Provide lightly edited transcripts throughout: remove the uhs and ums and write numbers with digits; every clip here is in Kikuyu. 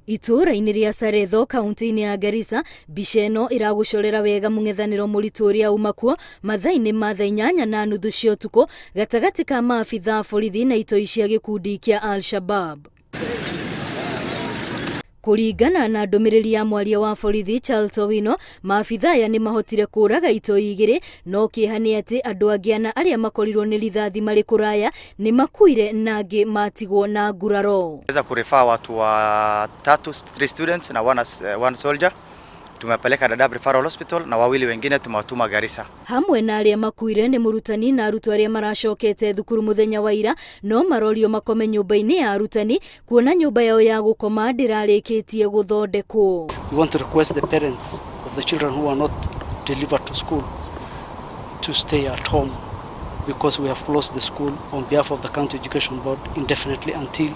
Itũũra-inĩ rĩa Saretho kaunti-inĩ ya Garissa, mbica ĩno ĩragũcorera wega mũng'ethanĩro mũritũ ũrĩa uma kuo mathaa-inĩ ma thaa inyanya na nuthu cia ũtukũ gatagatĩ ka maabitha a borithi na itoi cia gĩkundi kĩa Al-Shabab. Kũringana na ndũmĩrĩri ya mwaria wa borithi Charles Owino, maabitha aya nĩ mahotire kũraga itoi igĩrĩ, no kĩeha nĩ atĩ andũ angĩ ana arĩa makorirwo nĩ rithathi marĩ kũraya nĩ makuire na angĩ matigwo na nguraro. Weza kurefer watu watatu, three students na one soldier tumewapeleka Dadaab Referral Hospital na wawili wengine tumewatuma Garissa. Hamwe na arĩa makuire nĩ mũrutani na arutwo arĩa maracokete thukuru mũthenya wa ira no marorio makome nyũmba-inĩ ya arutani kuona nyũmba yao ya gũkoma ndĩrarĩkĩtie gũthondekwo. We want to request the parents of the children who are not delivered to school to stay at home because we have closed the school on behalf of the County Education Board indefinitely until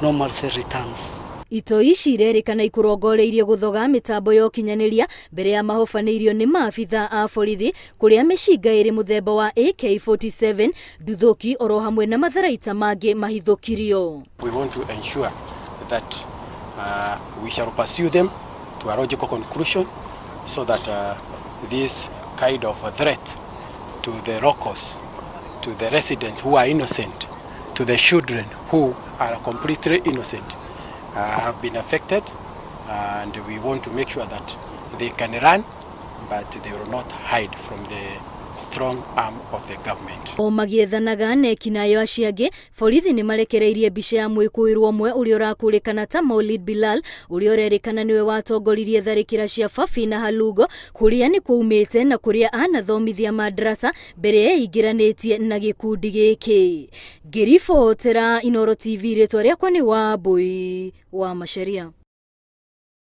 normalcy returns. Itoi ici irerĩkana ikũrongoreirie gũthoga mĩtambo ya ũkinyanĩria mbere ya mahobanĩirio nĩ maabitha a borithi kũrĩa mĩcinga ĩrĩ mũthemba wa AK47 nduthũki oro hamwe na matharaita mangĩ mahithũkirio. We want to ensure that we shall pursue them to a logical conclusion so that this kind of a threat to the locals, to the residents who are innocent, to the children who are completely innocent have been affected, and we want to make sure that they can run but they will not hide from the strong arm of the government. O magĩethanaga na ekinayo acio angĩ, borithi nĩ marekereirie mbica ya mwĩkũĩrwo ũmwe ũrĩa ũrakũrĩkana ta Maulid Bilal ũrĩa ũrerĩkana nĩwe watongoririe tharĩkĩra cia Fafi na Halugo kũrĩa nĩ kwaumĩte na kũrĩa anathomithia madrasa mbere eingĩranĩtie na gĩkundi gĩkĩ. Ngĩribotera Inooro TV, rĩtwa rĩakwa nĩ Wambui wa Macharia.